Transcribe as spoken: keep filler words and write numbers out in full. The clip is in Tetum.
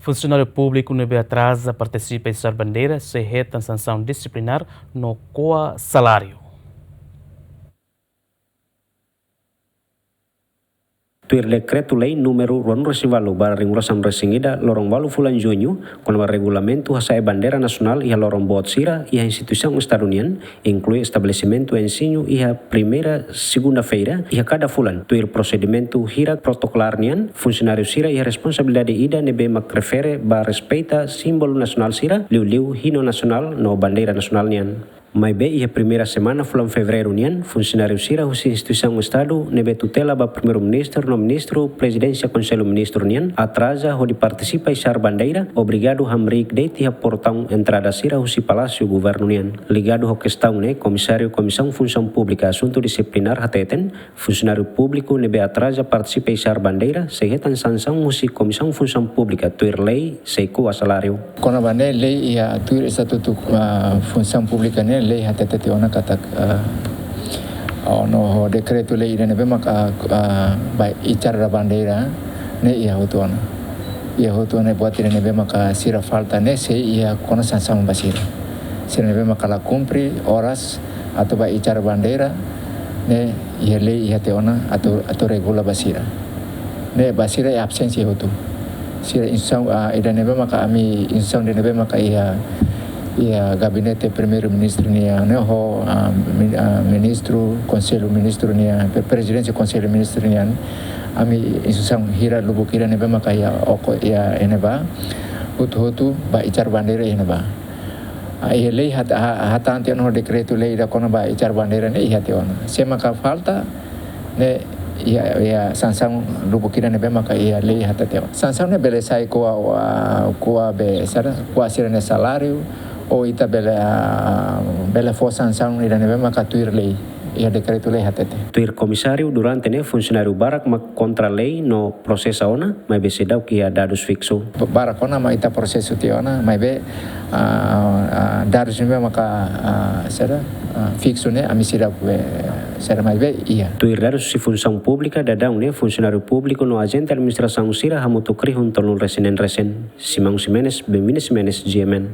Funsionáriu públiku ne'ebé atraza partisipa isar bandeira sei hetan sansaun disiplinár no ko'a saláriu. Tuir Dekretu-Lei númeru ruanulu-resin-ualu barra ringurusan resin-ida, loron ualu fulan Juñu, kona-ba regulamentu hasa'e bandeira nasionál iha loron boot sira iha instituisaun Estadu nian, inklui estabelesimentu ensinu iha primeira segunda-feira iha kada fulan, tuir prosedimentu hirak protokolár nian, funsionáriu sira iha responsabilidade ida ne'ebé mak refere ba respeita símbolu nasionál sira, liuliu hinu nasionál no bandeira nasionál nian. Maibé iha primeira semana fulan Fevereiru nian, funsionáriu sira husi instituisaun Estadu ne'ebé tutela ba Primeiru-Ministru no Ministru Prezidénsia Konsellu Ministru nian atraza hodi partisipa isar bandeira, obrigadu hamriik de'it iha portaun entrada sira husi Palásiu Governu nian. Ligadu ho kestaun ne'e, Komisáriu Komisaun Funsaun Públika Asuntu Disiplinár hateten, funsionáriu públiku ne'ebé atraza partisipa isar bandeira sei hetan sansaun husi Komisaun Funsaun Públika tuir lei sei ko'a saláriu. Kona-ba ne'e lei iha tuir estatutu, ah, funsaun públika ne'e lei hatete tiha ona katak, ah, ah, no ho dekretu-lei ida ne'ebé maka, ah, ba icar da bandeira ne'e iha hotu ona. Iha hotu ona buat ida ne'ebé maka sira falta ne'e sei iha kona sansaun ba sira. Sira ne'ebé maka la kumpre oras atu ba icar bandeira ne'e iha lei iha tiha ona atu, atu regula ba sira. Ne'e ba sira iha absensia hotu. Sira instrusaun, ah, ida ne'ebé maka ami instrusaun ida ne'ebé maka iha, iha gabinete Primeiru-Ministru nian ne'e ho, ah, mi-, ah, ministru, Konsellu Ministru nian, pre-, Prezidénsia Konsellu Ministru nian, ami instrusaun hira lubuk hira ne'ebé maka iha oke iha ne'ebá, hotu-hotu ba icar bandeira iha ne'ebá. Ah, iha lei hat-, ha-, hatán tiha ona dekretu-lei ida kona-ba icar bandeira ne'e iha tiha ona. Se maka falta ne'e iha, iha sansaun lubuk ida ne'ebé maka iha lei hatete tiha ona. Sansaun ne'e bele sai ko'a, ah, ko'a be sira, ko'a sira-nia saláriu, ou ita bele, ah, bele fó sansaun ida ne'ebé maka tuir lei. Iha dekretu-lei hatete. Tuir Komisáriu, durante ne'e funsionáriu barak mak kontra lei no prosesa ona, maibé seidauk iha dadus fiksu. Barak ona mak ita prosesu tiha ona, maibé, ah, ah, dadus ne'ebé maka, ah, sira, ah, fiksu ne'e ami seidauk be, sira maibé iha. Tuir dadus husi Funsaun Públika, daudaun ne'e funsionáriu públiku no ajente administrasaun sira hamutuk rihun tolunulu-resin-neen resin. Simão Ximenes, Benvini Ximenes, G M N.